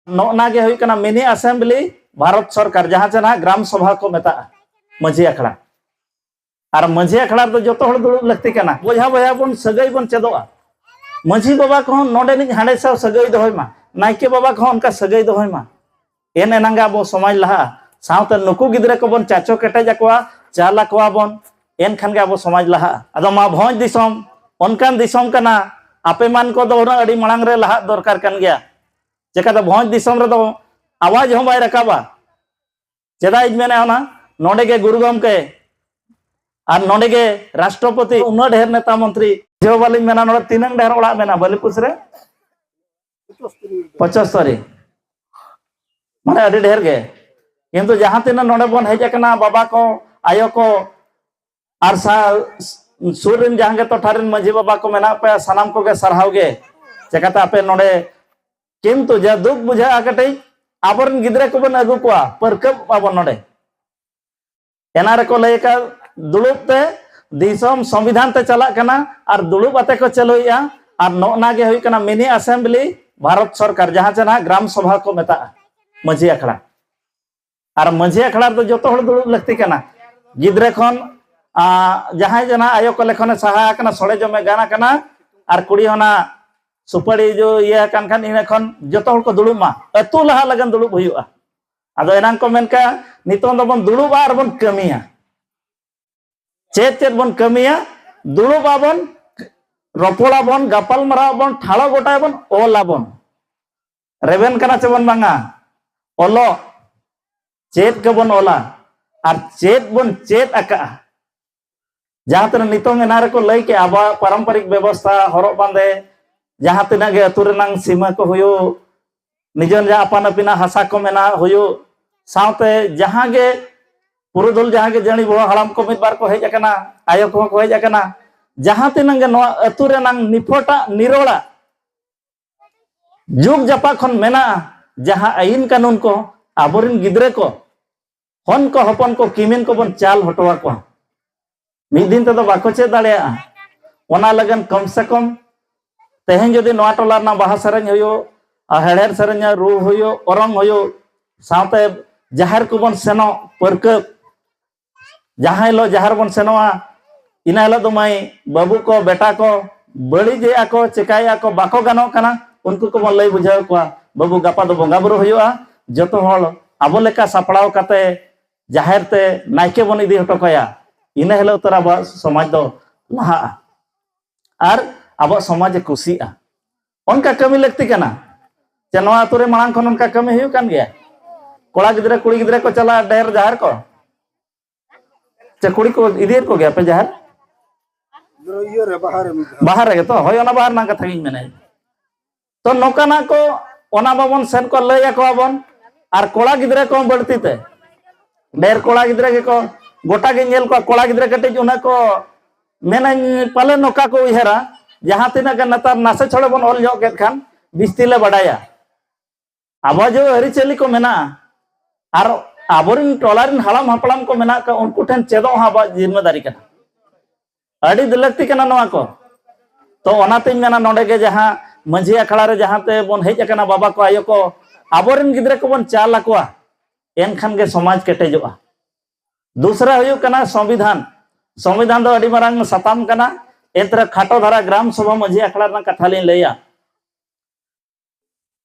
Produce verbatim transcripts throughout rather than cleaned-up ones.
ᱱᱚᱜᱼᱱᱟ ᱜᱮ ᱦᱩᱭᱩᱜ ᱠᱟᱱᱟ ᱢᱤᱱᱤ ᱟᱥᱮᱢᱵᱞᱤ ᱵᱷᱟᱨᱚᱛ ᱥᱚᱨᱠᱟᱨ, ᱡᱟᱦᱟᱸ ᱪᱮ ᱱᱟᱦᱟᱜ ᱜᱨᱟᱢ ᱥᱚᱵᱷᱟ ᱠᱚ ᱢᱮᱛᱟᱜᱼᱟ, ᱢᱟᱹᱡᱷᱤ ᱟᱠᱷᱲᱟ᱾ ᱟᱨ ᱢᱟᱹᱡᱷᱤ ᱟᱠᱷᱲᱟ ᱨᱮᱫᱚ ᱡᱚᱛᱚ ᱦᱚᱲ ᱫᱩᱲᱩᱵ ᱞᱟᱹᱠᱛᱤ ᱠᱟᱱᱟ᱾ ᱵᱚᱭᱦᱟ ᱵᱚᱭᱦᱟ ᱵᱚᱱ ᱥᱟᱹᱜᱟᱹᱭ ᱵᱚᱱ ᱪᱮᱫᱚᱜᱼᱟ᱾ ᱢᱟᱹᱡᱷᱤ ᱵᱟᱵᱟ ᱠᱚᱦᱚᱸ ᱱᱚᱰᱮᱱᱤᱡ ᱦᱟᱸᱰᱮ ᱥᱟᱶ ᱥᱟᱹᱜᱟᱹᱭ ᱫᱚᱦᱚᱭ ᱢᱟ, ᱱᱟᱭᱠᱮ ᱵᱟᱵᱟ ᱠᱚᱦᱚᱸ ᱚᱱᱠᱟ ᱥᱟᱹᱜᱟᱹᱭ ᱫᱚᱦᱚᱭ ᱢᱟ᱾ ᱮᱱ ᱮᱱᱟᱝ ᱜᱮ ᱟᱵᱚ ᱥᱚᱢᱟᱡᱽ ᱞᱟᱦᱟᱜᱼᱟ᱾ ᱥᱟᱶᱛᱮ ᱱᱩᱠᱩ ᱜᱤᱫᱽᱨᱟᱹ ᱠᱚᱵᱚᱱ ᱪᱟᱪᱚ ᱠᱮᱴᱮᱡ ᱟᱠᱚᱣᱟ, ᱪᱟᱞ ᱟᱠᱚᱣᱟ ᱵᱚᱱ, ᱮᱱᱠᱷᱟᱱ ᱜᱮ ᱟᱵᱚ ᱥᱚᱢᱟᱡᱽ ᱞᱟᱦᱟᱜᱼᱟ᱾ ᱟᱫᱚ ᱢᱟ ᱵᱷᱚᱸᱡᱽ ᱫᱤᱥᱚᱢ ᱚᱱᱠᱟᱱ ᱫᱤᱥᱚᱢ ᱠᱟᱱᱟ, ᱟᱯᱮ ᱢᱟᱱ ᱠᱚᱫᱚ ᱦᱩᱱᱟᱹᱝ ᱟᱹᱰᱤ ᱢᱟᱲᱟᱝ ᱨᱮ ᱞᱟᱦᱟᱜ ᱫᱚᱨᱠᱟᱨ ᱠᱟᱱ ᱜᱮᱭᱟ᱾ ᱪᱮᱠᱟᱛᱮ ᱵᱷᱚᱸᱡᱽ ᱫᱤᱥᱚᱢ ᱨᱮᱫᱚ ᱟᱣᱟᱡᱽ ᱦᱚᱸ ᱵᱟᱭ ᱨᱟᱠᱟᱵᱟ᱾ ᱪᱮᱫᱟᱜ ᱤᱧ ᱢᱮᱱᱟ ᱚᱱᱟ, ᱱᱚᱰᱮ ᱜᱮ ᱜᱩᱨᱩ ᱜᱚᱢᱠᱮ ᱟᱨ ᱱᱚᱰᱮ ᱜᱮ ᱨᱟᱥᱴᱨᱚᱯᱚᱛᱤ, ᱩᱱᱟᱹᱜ ᱰᱷᱮᱨ ᱱᱮᱛᱟ ᱢᱚᱱᱛᱨᱤ, ᱡᱮ ᱵᱟᱞᱤᱧ ᱢᱮᱱᱟ ᱱᱚᱰᱮ ᱛᱤᱱᱟᱹᱝ ᱰᱷᱮᱨ ᱚᱲᱟᱜ ᱢᱮᱱᱟᱜᱼᱟ ᱵᱟᱹᱞᱤᱯᱩᱥ ᱨᱮ? ᱯᱚᱸᱪᱟᱥ ᱛᱟᱹᱨᱤ᱾ ᱢᱟᱱᱮ ᱟᱹᱰᱤ ᱰᱷᱮᱨ ᱜᱮ᱾ ᱠᱤᱱᱛᱩ ᱡᱟᱦᱟᱸ ᱛᱤᱱᱟᱹᱜ ᱱᱚᱰᱮ ᱵᱚᱱ ᱦᱮᱡ ᱟᱠᱟᱱᱟ, ᱵᱟᱵᱟ ᱠᱚ, ᱟᱭᱳ ᱠᱚ, ᱟᱨ ᱥᱟ-, ᱥᱩᱨ ᱨᱮᱱ ᱡᱟᱦᱟᱸ ᱜᱮ ᱴᱚᱴᱷᱟ ᱨᱮᱱ ᱢᱟᱹᱡᱷᱤ ᱵᱟᱵᱟ ᱠᱚ ᱢᱮᱱᱟᱜ ᱯᱮᱭᱟ, ᱥᱟᱱᱟᱢ ᱠᱚᱜᱮ ᱥᱟᱨᱦᱟᱣ ᱜᱮ᱾ ᱪᱮᱠᱟᱛᱮ ᱟᱯᱮ ᱱᱚᱰᱮ, ᱠᱤᱱᱛᱩ ᱡᱟ ᱫᱩᱠ ᱵᱩᱡᱷᱟᱹᱜᱼᱟ ᱠᱟᱹᱴᱤᱡ, ᱟᱵᱚᱨᱮᱱ ᱜᱤᱫᱽᱨᱟᱹ ᱠᱚᱵᱚᱱ ᱟᱹᱜᱩ ᱠᱚᱣᱟ, ᱯᱟᱹᱨᱠᱟᱹᱵ ᱟᱵᱚᱱ ᱱᱚᱰᱮ᱾ ᱮᱱᱟ ᱨᱮᱠᱚ ᱞᱟᱹᱭ ᱟᱠᱟᱫ, ᱫᱩᱲᱩᱵ ᱛᱮ ᱫᱤᱥᱚᱢ ᱥᱚᱝᱵᱤᱫᱷᱟᱱ ᱛᱮ ᱪᱟᱞᱟᱜ ᱠᱟᱱᱟ ᱟᱨ ᱫᱩᱲᱩᱵ ᱟᱛᱮ ᱠᱚ ᱪᱟᱹᱞᱩᱭᱮᱫᱼᱟ᱾ ᱟᱨ ᱱᱚᱜᱼᱱᱟ ᱜᱮ ᱦᱩᱭᱩᱜ ᱠᱟᱱᱟ ᱢᱤᱱᱤ ᱟᱥᱮᱢᱵᱞᱤ ᱵᱷᱟᱨᱚᱛ ᱥᱚᱨᱠᱟᱨ, ᱡᱟᱦᱟᱸ ᱪᱮ ᱱᱟᱦᱟᱜ ᱜᱨᱟᱢ ᱥᱚᱵᱷᱟ ᱠᱚ ᱢᱮᱛᱟᱜᱼᱟ, ᱢᱟᱹᱡᱷᱤ ᱟᱠᱷᱲᱟ᱾ ᱟᱨ ᱢᱟᱹᱡᱷᱤ ᱟᱠᱷᱲᱟ ᱨᱮᱫᱚ ᱡᱚᱛᱚ ᱦᱚᱲ ᱫᱩᱲᱩᱵ ᱞᱟᱹᱠᱛᱤ ᱠᱟᱱᱟ᱾ ᱜᱤᱫᱽᱨᱟᱹ ᱠᱷᱚᱱ, ᱟ, ᱡᱟᱦᱟᱸᱭ ᱡᱮ ᱱᱟᱦᱟᱜ ᱟᱭᱳ ᱠᱚᱞᱮ ᱠᱷᱚᱱᱮ ᱥᱟᱦᱟ ᱟᱠᱟᱱᱟ, ᱥᱚᱲᱮ ᱡᱚᱢᱮ ᱜᱟᱱ ᱟᱠᱟᱱᱟ, ᱟᱨ ᱠᱩᱲᱤ ᱦᱚᱸ ᱱᱟᱜ ᱥᱩᱯᱟᱹᱲᱤ ᱡᱚ ᱤᱭᱟᱹ ᱟᱠᱟᱱ ᱠᱷᱟᱱ, ᱤᱱᱟᱹ ᱠᱷᱚᱱ ᱡᱚᱛᱚ ᱦᱚᱲ ᱠᱚ ᱫᱩᱲᱩᱵ ᱢᱟ, ᱟᱹᱛᱩ ᱞᱟᱦᱟ ᱞᱟᱹᱜᱤᱫ ᱫᱩᱲᱩᱵ ᱦᱩᱭᱩᱜᱼᱟ᱾ ᱟᱫᱚ ᱮᱱᱟᱝ ᱠᱚ ᱢᱮᱱ ᱠᱟᱜᱼᱟ, ᱱᱤᱛᱚᱝ ᱫᱚᱵᱚᱱ ᱫᱩᱲᱩᱵᱼᱟ ᱟᱨ ᱵᱚᱱ ᱠᱟᱹᱢᱤᱭᱟ᱾ ᱪᱮᱫ ᱪᱮᱫ ᱵᱚᱱ ᱠᱟᱹᱢᱤᱭᱟ? ᱫᱩᱲᱩᱵ ᱟᱵᱚᱱ, ᱨᱚᱯᱚᱲ ᱟᱵᱚᱱ, ᱜᱟᱯᱟᱞ ᱢᱟᱨᱟᱣ ᱟᱵᱚᱱ, ᱴᱷᱟᱲᱚ ᱜᱚᱴᱟᱭᱟᱵᱚᱱ, ᱚᱞ ᱟᱵᱚᱱ᱾ ᱨᱮᱵᱮᱱ ᱠᱟᱱᱟ ᱪᱮ ᱵᱚᱱ ᱵᱟᱝᱟ? ᱚᱞᱚᱜ, ᱪᱮᱫ ᱠᱚᱵᱚᱱ ᱚᱞᱟ ᱟᱨ ᱪᱮᱫ ᱵᱚᱱ ᱪᱮᱫ ᱟᱠᱟᱜᱼᱟ? ᱡᱟᱦᱟᱸ ᱛᱤᱱᱟᱹᱜ ᱱᱤᱛᱚᱝ ᱮᱱᱟ ᱨᱮᱠᱚ ᱞᱟᱹᱭ ᱠᱮᱜᱼᱟ, ᱟᱵᱚᱣᱟᱜ ᱯᱟᱨᱚᱢᱯᱚᱨᱤᱠ ᱵᱮᱵᱚᱥᱛᱷᱟ, ᱦᱚᱨᱚᱜ ᱵᱟᱸᱫᱮ, ᱡᱟᱦᱟᱸ ᱛᱤᱱᱟᱹᱜ ᱜᱮ ᱟᱹᱛᱩ ᱨᱮᱱᱟᱝ ᱥᱤᱢᱟᱹ ᱠᱚ ᱦᱩᱭᱩᱜ, ᱱᱤᱡᱮᱨ ᱡᱟᱦᱟᱸ ᱟᱯᱟᱱ ᱟᱹᱯᱤᱱᱟᱜ ᱦᱟᱥᱟ ᱠᱚ ᱢᱮᱱᱟᱜ ᱦᱩᱭᱩᱜ, ᱥᱟᱶᱛᱮ ᱡᱟᱦᱟᱸ ᱜᱮ ᱯᱩᱨᱩᱫᱷᱩᱞ, ᱡᱟᱦᱟᱸ ᱜᱮ ᱡᱟᱹᱱᱤ ᱵᱚᱦᱚᱜ ᱦᱟᱲᱟᱢ ᱠᱚ ᱢᱤᱫ ᱵᱟᱨ ᱠᱚ ᱦᱮᱡ ᱟᱠᱟᱱᱟ, ᱟᱭᱳ ᱠᱚᱦᱚᱸ ᱠᱚ ᱦᱮᱡ ᱟᱠᱟᱱᱟ, ᱡᱟᱦᱟᱸ ᱛᱤᱱᱟᱹᱜ ᱜᱮ ᱱᱚᱣᱟ ᱟᱹᱛᱩ ᱨᱮᱱᱟᱝ ᱱᱤᱯᱷᱚᱴᱟᱜ ᱱᱤᱨᱚᱲᱟᱜ ᱡᱩᱜᱽ ᱡᱟᱯᱟᱜ ᱠᱷᱚᱱ ᱢᱮᱱᱟᱜᱼᱟ, ᱡᱟᱦᱟᱸ ᱟᱹᱭᱤᱱ ᱠᱟᱹᱱᱩᱱ ᱠᱚ ᱟᱵᱚᱨᱮᱱ ᱜᱤᱫᱽᱨᱟᱹ ᱠᱚ, ᱦᱚᱱ ᱠᱚ, ᱦᱚᱯᱚᱱ ᱠᱚ, ᱠᱤᱢᱤᱱ ᱠᱚᱵᱚᱱ ᱪᱟᱞ ᱦᱚᱴᱚ ᱟᱠᱚᱣᱟ, ᱢᱤᱫ ᱫᱤᱱ ᱛᱮᱫᱚ ᱵᱟᱠᱚ ᱪᱮᱫ ᱫᱟᱲᱮᱭᱟᱜᱼᱟ᱾ ᱚᱱᱟ ᱞᱟᱹᱜᱤᱫ ᱠᱚᱢ ᱥᱮ ᱠᱚᱢ ᱛᱮᱦᱮᱧ ᱡᱩᱫᱤ ᱱᱚᱣᱟ ᱴᱚᱞᱟ ᱨᱮᱱᱟᱜ ᱵᱟᱦᱟ ᱥᱮᱨᱮᱧ ᱦᱩᱭᱩᱜ, ᱟᱨ ᱦᱮᱲᱦᱮᱫ ᱥᱮᱨᱮᱧᱟ, ᱨᱩ ᱦᱩᱭᱩᱜ, ᱚᱨᱚᱝ ᱦᱩᱭᱩᱜ, ᱥᱟᱶᱛᱮ ᱡᱟᱦᱮᱨ ᱠᱚᱵᱚᱱ ᱥᱮᱱᱚᱜ, ᱯᱟᱹᱨᱠᱟᱹᱵ, ᱡᱟᱦᱟᱸ ᱦᱤᱞᱳᱜ ᱡᱟᱦᱮᱨ ᱵᱚᱱ ᱥᱮᱱᱚᱜᱼᱟ, ᱤᱱᱟᱹ ᱦᱤᱞᱳᱜ ᱫᱚ ᱢᱟᱹᱭ ᱵᱟᱹᱵᱩ ᱠᱚ, ᱵᱮᱴᱟ ᱠᱚ, ᱵᱟᱹᱲᱤᱡᱮᱜᱼᱟ ᱠᱚ, ᱪᱮᱠᱟᱭᱮᱜᱼᱟ ᱠᱚ, ᱵᱟᱠᱚ ᱜᱟᱱᱚᱜ ᱠᱟᱱᱟ, ᱩᱱᱠᱩ ᱠᱚᱵᱚᱱ ᱞᱟᱹᱭ ᱵᱩᱡᱷᱟᱹᱣ ᱠᱚᱣᱟ, "ᱵᱟᱹᱵᱩ, ᱜᱟᱯᱟ ᱫᱚ ᱵᱚᱸᱜᱟ ᱵᱩᱨᱩ ᱦᱩᱭᱩᱜᱼᱟ, ᱡᱚᱛᱚ ᱦᱚᱲ ᱟᱵᱚ ᱞᱮᱠᱟ ᱥᱟᱯᱲᱟᱣ ᱠᱟᱛᱮ ᱡᱟᱦᱮᱨ ᱛᱮ ᱱᱟᱭᱠᱮ ᱵᱚᱱ ᱤᱫᱤ ᱦᱚᱴᱚ ᱠᱟᱭᱟ, ᱤᱱᱟᱹ ᱦᱤᱞᱳᱜ ᱩᱛᱟᱹᱨ ᱟᱵᱚᱣᱟᱜ ᱥᱚᱢᱟᱡᱽ ᱫᱚ ᱞᱟᱦᱟᱜᱼᱟ ᱟᱨ ᱟᱵᱚᱣᱟᱜ ᱥᱚᱢᱟᱡᱽ ᱮ ᱠᱩᱥᱤᱜᱼᱟ᱾" ᱚᱱᱠᱟ ᱠᱟᱹᱢᱤ ᱞᱟᱹᱠᱛᱤ ᱠᱟᱱᱟ᱾ ᱪᱮ ᱱᱚᱣᱟ ᱟᱹᱛᱩ ᱨᱮ ᱢᱟᱲᱟᱝ ᱠᱷᱚᱱ ᱚᱱᱠᱟ ᱠᱟᱹᱢᱤ ᱦᱩᱭᱩᱜ ᱠᱟᱱ ᱜᱮᱭᱟ? ᱠᱚᱲᱟ ᱜᱤᱫᱽᱨᱟᱹ, ᱠᱩᱲᱤ ᱜᱤᱫᱽᱨᱟᱹ ᱠᱚ ᱪᱟᱞᱟᱜᱼᱟ ᱰᱷᱮᱨ ᱡᱟᱦᱮᱨ ᱠᱚ? ᱪᱮ ᱠᱩᱲᱤ ᱠᱚ ᱤᱫᱤᱭᱮᱫ ᱠᱚᱜᱮᱭᱟ ᱯᱮ ᱡᱟᱦᱮᱨ? ᱤᱭᱟᱹ ᱨᱮ, ᱵᱟᱦᱟ ᱨᱮ ᱢᱤᱫ ᱫᱷᱟᱣ᱾ ᱵᱟᱦᱟ ᱨᱮᱜᱮ ᱛᱚ? ᱦᱳᱭ, ᱚᱱᱟ ᱵᱟᱦᱟ ᱨᱮᱱᱟᱜ ᱠᱟᱛᱷᱟ ᱜᱤᱧ ᱢᱮᱱᱮᱫ᱾ ᱛᱚ ᱱᱚᱝᱠᱟᱱᱟᱜ ᱠᱚ, ᱚᱱᱟ ᱵᱟᱵᱚᱱ ᱥᱮᱱ ᱠᱚ ᱞᱟᱹᱭ ᱟᱠᱚᱣᱟ ᱵᱚᱱ, ᱟᱨ ᱠᱚᱲᱟ ᱜᱤᱫᱽᱨᱟᱹ ᱠᱚᱦᱚᱸ ᱵᱟᱹᱲᱛᱤ ᱛᱮ, ᱰᱷᱮᱨ ᱠᱚᱲᱟ ᱜᱤᱫᱽᱨᱟᱹ ᱜᱮᱠᱚ, ᱜᱚᱴᱟ ᱜᱮ ᱧᱮᱞ ᱠᱚᱣᱟ, ᱠᱚᱲᱟ ᱜᱤᱫᱽᱨᱟᱹ ᱠᱟᱹᱴᱤᱡ ᱩᱱᱟᱹᱜ ᱠᱚ, ᱢᱮᱱᱟᱹᱧ ᱯᱟᱞᱮ ᱱᱚᱝᱠᱟ ᱠᱚ ᱩᱭᱦᱟᱹᱨᱟ, ᱡᱟᱦᱟᱸ ᱛᱤᱱᱟᱹᱜ ᱜᱮ ᱱᱮᱛᱟᱨ ᱱᱟᱥᱮ ᱪᱷᱚᱲᱮ ᱵᱚᱱ ᱚᱞ ᱧᱚᱜ ᱠᱮᱫ ᱠᱷᱟᱱ ᱵᱤᱥᱛᱤ ᱞᱮ ᱵᱟᱰᱟᱭᱟ᱾ ᱟᱵᱚ ᱡᱮ ᱟᱹᱨᱤᱪᱟᱹᱞᱤ ᱠᱚ ᱢᱮᱱᱟᱜᱼᱟ, ᱟᱨ ᱟᱵᱚᱨᱮᱱ ᱴᱚᱞᱟ ᱨᱮᱱ ᱦᱟᱲᱟᱢ ᱦᱟᱯᱲᱟᱢ ᱠᱚ ᱢᱮᱱᱟᱜ ᱠᱚᱣᱟ, ᱩᱱᱠᱩ ᱴᱷᱮᱱ ᱪᱮᱫᱚᱜ ᱦᱚᱸ ᱟᱵᱚᱣᱟᱜ ᱡᱤᱢᱢᱟᱹᱫᱟᱨᱤ ᱠᱟᱱᱟ᱾ ᱟᱹᱰᱤ ᱞᱟᱹᱠᱛᱤ ᱠᱟᱱᱟ ᱱᱚᱣᱟ ᱠᱚ᱾ ᱛᱚ ᱚᱱᱟᱛᱤᱧ ᱢᱮᱱᱟ, ᱱᱚᱰᱮ ᱜᱮ ᱡᱟᱦᱟᱸ ᱢᱟᱹᱡᱷᱤ ᱟᱠᱷᱲᱟ ᱨᱮ ᱡᱟᱦᱟᱸ ᱛᱮ ᱵᱚᱱ ᱦᱮᱡ ᱟᱠᱟᱱᱟ, ᱵᱟᱵᱟ ᱠᱚ, ᱟᱭᱳ ᱠᱚ, ᱟᱵᱚᱨᱮᱱ ᱜᱤᱫᱽᱨᱟᱹ ᱠᱚᱵᱚᱱ ᱪᱟᱞ ᱟᱠᱚᱣᱟ, ᱮᱱᱠᱷᱟᱱ ᱜᱮ ᱥᱚᱢᱟᱡᱽ ᱠᱮᱴᱮᱡᱚᱜᱼᱟ᱾ ᱫᱩᱥᱨᱟ ᱦᱩᱭᱩᱜ ᱠᱟᱱᱟ ᱥᱚᱝᱵᱤᱫᱷᱟᱱ᱾ ᱥᱚᱝᱵᱤᱫᱷᱟᱱ ᱫᱚ ᱟᱹᱰᱤ ᱢᱟᱨᱟᱝ ᱥᱟᱛᱟᱢ ᱠᱟᱱᱟ, ᱮᱱᱛᱮ ᱨᱮᱦᱚᱸ ᱠᱷᱟᱴᱚ ᱫᱷᱟᱨᱟ ᱜᱨᱟᱢ ᱥᱚᱵᱷᱟ ᱢᱟᱹᱡᱷᱤ ᱟᱠᱷᱲᱟ ᱨᱮᱱᱟᱜ ᱠᱟᱛᱷᱟ ᱞᱤᱧ ᱞᱟᱹᱭᱟ᱾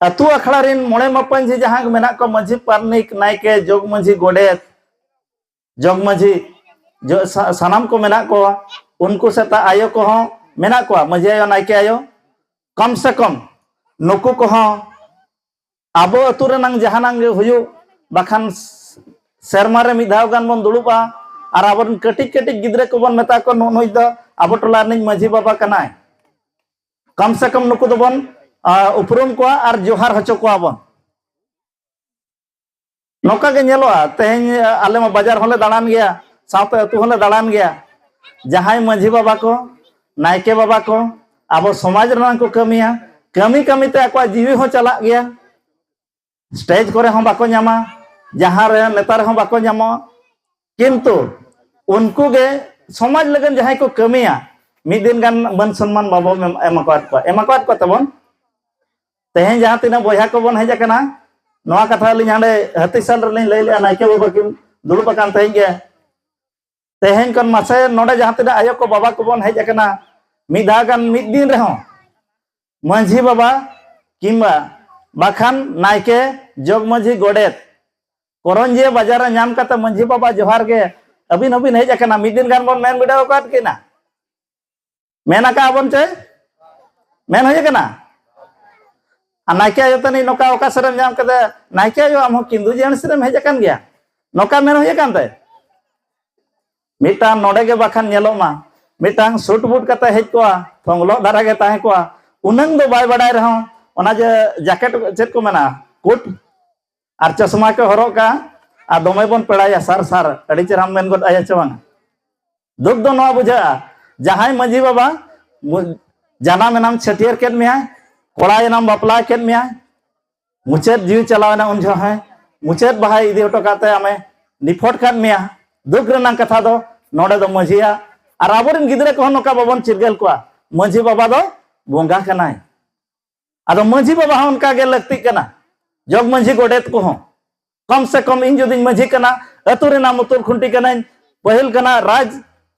ᱟᱹᱛᱩ ᱟᱠᱷᱲᱟ ᱨᱮᱱ ᱢᱚᱬᱮ ᱢᱟᱯᱟᱧᱡᱷᱤ ᱡᱟᱦᱟᱸ ᱜᱮ ᱢᱮᱱᱟᱜ ᱠᱚᱣᱟ, ᱢᱟᱹᱡᱷᱤ ᱯᱟᱨᱟᱱᱤᱠ, ᱱᱟᱭᱠᱮ, ᱡᱚᱜᱽ ᱢᱟᱹᱡᱷᱤ, ᱜᱚᱰᱮᱛ, ᱡᱚᱜᱽ ᱢᱟᱹᱡᱷᱤ, ᱡᱚ-, ᱥᱟ-, ᱥᱟᱱᱟᱢ ᱠᱚ ᱢᱮᱱᱟᱜ ᱠᱚᱣᱟ, ᱩᱱᱠᱩ ᱥᱮᱛᱟ ᱟᱭᱳ ᱠᱚᱦᱚᱸ ᱢᱮᱱᱟᱜ ᱠᱚᱣᱟ, ᱢᱟᱹᱡᱷᱤ ᱟᱭᱳ, ᱱᱟᱭᱠᱮ ᱟᱭᱳ, ᱠᱚᱢ ᱥᱮ ᱠᱚᱢ ᱱᱩᱠᱩ ᱠᱚᱦᱚᱸ ᱟᱵᱚ ᱟᱹᱛᱩ ᱨᱮᱱᱟᱝ ᱡᱟᱦᱟᱱᱟᱝ ᱜᱮ ᱦᱩᱭᱩᱜ, ᱵᱟᱠᱷᱟᱱ ᱥ-, ᱥᱮᱨᱢᱟ ᱨᱮ ᱢᱤᱫ ᱫᱷᱟᱣ ᱜᱟᱱ ᱵᱚᱱ ᱫᱩᱲᱩᱵᱼᱟ, ᱟᱨ ᱟᱵᱚᱨᱮᱱ ᱠᱟᱹᱴᱤᱡ ᱠᱟᱹᱴᱤᱡ ᱜᱤᱫᱽᱨᱟᱹ ᱠᱚᱵᱚᱱ ᱢᱮᱛᱟ ᱠᱚᱣᱟ, "ᱱᱩᱜ ᱱᱩᱭ ᱫᱚ ᱟᱵᱚ ᱴᱚᱞᱟ ᱨᱤᱱᱤᱡ ᱢᱟᱹᱡᱷᱤ ᱵᱟᱵᱟ ᱠᱟᱱᱟᱭ᱾" ᱠᱚᱢ ᱥᱮ ᱠᱚᱢ ᱱᱩᱠᱩ ᱫᱚᱵᱚᱱ, ᱟ, ᱩᱯᱨᱩᱢ ᱠᱚᱣᱟ ᱟᱨ ᱡᱚᱦᱟᱨ ᱦᱚᱪᱚ ᱠᱚᱣᱟ ᱵᱚᱱ᱾ ᱱᱚᱝᱠᱟ ᱜᱮ ᱧᱮᱞᱚᱜᱼᱟ, ᱛᱮᱦᱮᱧ, ᱟ, ᱟᱞᱮ ᱢᱟ ᱵᱟᱡᱟᱨ ᱦᱚᱸᱞᱮ ᱫᱟᱬᱟᱱ ᱜᱮᱭᱟ, ᱥᱟᱶᱛᱮ ᱟᱹᱛᱩ ᱦᱚᱸᱞᱮ ᱫᱟᱬᱟᱱ ᱜᱮᱭᱟ᱾ ᱡᱟᱦᱟᱸᱭ ᱢᱟᱹᱡᱷᱤ ᱵᱟᱵᱟ ᱠᱚ, ᱱᱟᱭᱠᱮ ᱵᱟᱵᱟ ᱠᱚ, ᱟᱵᱚ ᱥᱚᱢᱟᱡᱽ ᱨᱮᱱᱟᱜ ᱠᱚ ᱠᱟᱹᱢᱤᱭᱟ, ᱠᱟᱹᱢᱤ ᱠᱟᱹᱢᱤ ᱛᱮ ᱟᱠᱚᱣᱟᱜ ᱡᱤᱣᱤ ᱦᱚᱸ ᱪᱟᱞᱟᱜ ᱜᱮᱭᱟ᱾ ᱥᱴᱮᱡᱽ ᱠᱚᱨᱮ ᱦᱚᱸ ᱵᱟᱠᱚ ᱧᱟᱢᱟ, ᱡᱟᱦᱟᱸ ᱨᱮ ᱱᱮᱛᱟᱨ ᱦᱚᱸ ᱵᱟᱠᱚ ᱧᱟᱢᱚᱜᱼᱟ᱾ ᱠᱤᱱᱛᱩ ᱩᱱᱠᱩ ᱜᱮ ᱥᱚᱢᱟᱡᱽ ᱞᱟᱹᱜᱤᱫ ᱡᱟᱦᱟᱸᱭ ᱠᱚ ᱠᱟᱹᱢᱤᱭᱟ, ᱢᱤᱫ ᱫᱤᱱ ᱜᱟᱱ ᱢᱟᱹᱱ ᱥᱚᱱᱢᱟᱱ ᱵᱟᱵᱚ ᱮᱢ, ᱮᱢ ᱟᱠᱟᱫ ᱠᱚᱣᱟ, ᱮᱢ ᱟᱠᱟᱫ ᱠᱚᱣᱟ ᱛᱟᱵᱚᱱ᱾ ᱛᱮᱦᱮᱧ ᱡᱟᱦᱟᱸ ᱛᱤᱱᱟᱹᱜ ᱵᱚᱭᱦᱟ ᱠᱚᱵᱚᱱ ᱦᱮᱡ ᱟᱠᱟᱱᱟ, ᱱᱚᱣᱟ ᱠᱟᱛᱷᱟ ᱟᱹᱞᱤᱧ ᱦᱟᱸᱰᱮ ᱦᱟᱹᱛᱤᱥᱟᱞ ᱨᱮᱞᱤᱧ ᱞᱟᱹᱭ ᱞᱮᱜᱼᱟ, ᱱᱟᱭᱠᱮ ᱵᱟᱵᱟ ᱠᱤᱱ ᱫᱩᱲᱩᱵ ᱟᱠᱟᱱ ᱛᱟᱦᱮᱸᱫ ᱜᱮ᱾ ᱛᱮᱦᱮᱧ ᱠᱷᱚᱱ ᱢᱟᱥᱮ ᱱᱚᱰᱮ ᱡᱟᱦᱟᱸ ᱛᱤᱱᱟᱹᱜ ᱟᱭᱳ ᱠᱚ ᱵᱟᱵᱟ ᱠᱚᱵᱚᱱ ᱦᱮᱡ ᱟᱠᱟᱱᱟ, ᱢᱤᱫ ᱫᱷᱟᱣ ᱜᱟᱱ ᱢᱤᱫ ᱫᱤᱱ ᱨᱮᱦᱚᱸ ᱢᱟᱹᱡᱷᱤ ᱵᱟᱵᱟ ᱠᱤᱝᱵᱟ ᱵᱟᱠᱷᱟᱱ ᱱᱟᱭᱠᱮ, ᱡᱚᱜᱽ ᱢᱟᱹᱡᱷᱤ, ᱜᱚᱰᱮᱛ, ᱠᱚᱨᱚᱧᱡᱤᱭᱟᱹ ᱵᱟᱡᱟᱨ ᱨᱮ ᱧᱟᱢ ᱠᱟᱛᱮ ᱢᱟᱹᱡᱷᱤ ᱵᱟᱵᱟ ᱡᱚᱦᱟᱨ ᱜᱮ ᱟᱹᱵᱤᱱ ᱦᱚᱸᱵᱤᱱ ᱦᱮᱡ ᱟᱠᱟᱱᱟ, ᱢᱤᱫ ᱫᱤᱱ ᱜᱟᱱ ᱵᱚᱱ ᱢᱮᱱ ᱵᱤᱰᱟᱹᱣ ᱟᱠᱟᱫ ᱠᱤᱱᱟ᱾ ᱢᱮᱱ ᱟᱠᱟᱫ ᱵᱚᱱ ᱪᱮ? ᱢᱮᱱ ᱦᱩᱭ ᱟᱠᱟᱱᱟ? ᱟᱨ ᱱᱟᱭᱠᱮ ᱟᱭᱳ ᱛᱟᱹᱱᱤᱡ ᱱᱚᱝᱠᱟ ᱚᱠᱟ ᱥᱮᱫ ᱮᱢ ᱧᱟᱢ ᱠᱮᱫᱮ? ᱱᱟᱭᱠᱮ ᱟᱭᱳ, ᱟᱢ ᱦᱚᱸ ᱠᱤᱱᱫᱩ ᱡᱤᱭᱟᱹᱲ ᱥᱮᱫ ᱮᱢ ᱦᱮᱡ ᱟᱠᱟᱱ ᱜᱮᱭᱟ, ᱱᱚᱝᱠᱟ ᱢᱮᱱ ᱦᱩᱭ ᱟᱠᱟᱱ ᱛᱮ? ᱢᱤᱫᱴᱟᱝ ᱱᱚᱰᱮ ᱜᱮ ᱵᱟᱠᱷᱟᱱ ᱧᱮᱞᱚᱜ ᱢᱟ, ᱢᱤᱫᱴᱟᱝ ᱥᱩᱴ ᱵᱩᱴ ᱠᱟᱛᱮ ᱦᱮᱡ ᱠᱚᱜᱼᱟ, ᱛᱷᱚᱝᱞᱚᱜ ᱫᱷᱟᱨᱟ ᱜᱮ ᱛᱟᱦᱮᱸ ᱠᱚᱜᱼᱟ, ᱩᱱᱟᱹᱝ ᱫᱚ ᱵᱟᱭ ᱵᱟᱰᱟᱭ ᱨᱮᱦᱚᱸ ᱚᱱᱟ ᱡᱮ ᱡᱟᱠᱮᱴ ᱪᱮᱫ ᱠᱚ ᱢᱮᱱᱟ, ᱠᱳᱴ ᱟᱨ ᱪᱚᱥᱢᱟ ᱠᱚ ᱦᱚᱨᱚᱜ ᱠᱟᱜᱼᱟ ᱟᱨ ᱫᱚᱢᱮ ᱵᱚᱱ ᱯᱮᱲᱟᱭᱟ ᱥᱟᱨ ᱥᱟᱨ, ᱟᱹᱰᱤ ᱪᱮᱦᱨᱟᱢ ᱢᱮᱱ ᱜᱚᱫ ᱟᱭᱟ ᱪᱮ ᱵᱟᱝᱟ? ᱫᱩᱠ ᱫᱚ ᱱᱚᱣᱟ ᱵᱩᱡᱷᱟᱹᱜᱼᱟ, ᱡᱟᱦᱟᱸᱭ ᱢᱟᱹᱡᱷᱤ ᱵᱟᱵᱟ ᱵᱩ-, ᱡᱟᱱᱟᱢ ᱮᱱᱟᱢ ᱪᱷᱟᱹᱴᱭᱟᱹᱨ ᱠᱮᱫ ᱢᱮᱭᱟᱭ, ᱠᱚᱲᱟ ᱮᱱᱟᱢ ᱵᱟᱯᱞᱟ ᱠᱮᱫ ᱢᱮᱭᱟᱭ, ᱢᱩᱪᱟᱹᱫ ᱡᱤᱣᱤ ᱪᱟᱞᱟᱣ ᱮᱱᱟ ᱩᱱ ᱡᱚᱠᱷᱚᱱ ᱢᱩᱪᱟᱹᱫ ᱵᱟᱦᱟᱭ ᱤᱫᱤ ᱦᱚᱴᱚ ᱠᱟᱛᱮ ᱟᱢᱮ ᱱᱤᱯᱷᱚᱴ ᱠᱟᱫ ᱢᱮᱭᱟ᱾ ᱫᱩᱠ ᱨᱮᱱᱟᱜ ᱠᱟᱛᱷᱟ ᱫᱚ ᱱᱚᱰᱮ ᱫᱚ ᱢᱟᱹᱡᱷᱤᱭᱟᱜ ᱟᱨ ᱟᱵᱚᱨᱮᱱ ᱜᱤᱫᱽᱨᱟᱹ ᱠᱚᱦᱚᱸ ᱱᱚᱝᱠᱟ ᱵᱟᱵᱚᱱ ᱪᱤᱨᱜᱟᱹᱞ ᱠᱚᱣᱟ, ᱢᱟᱹᱡᱷᱤ ᱵᱟᱵᱟ ᱫᱚ ᱵᱚᱸᱜᱟ ᱠᱟᱱᱟᱭ᱾ ᱟᱫᱚ ᱢᱟᱹᱡᱷᱤ ᱵᱟᱵᱟ ᱦᱚᱸ ᱚᱱᱠᱟ ᱜᱮ ᱞᱟᱹᱠᱛᱤᱜ ᱠᱟᱱᱟ, ᱡᱚᱜᱽ ᱢᱟᱹᱡᱷᱤ ᱜᱚᱰᱮᱛ ᱠᱚᱦᱚᱸ᱾ ᱠᱚᱢ ᱥᱮ ᱠᱚᱢ ᱤᱧ ᱡᱩᱫᱤᱧ ᱢᱟᱹᱡᱷᱤ ᱠᱟᱱᱟ, ᱟᱹᱛᱩ ᱨᱮᱱᱟᱜ ᱢᱩᱛᱩᱞ ᱠᱷᱩᱱᱴᱤ ᱠᱟᱹᱱᱟᱹᱧ, ᱯᱟᱹᱦᱤᱞ ᱠᱟᱱᱟ ᱨᱟᱡᱽ,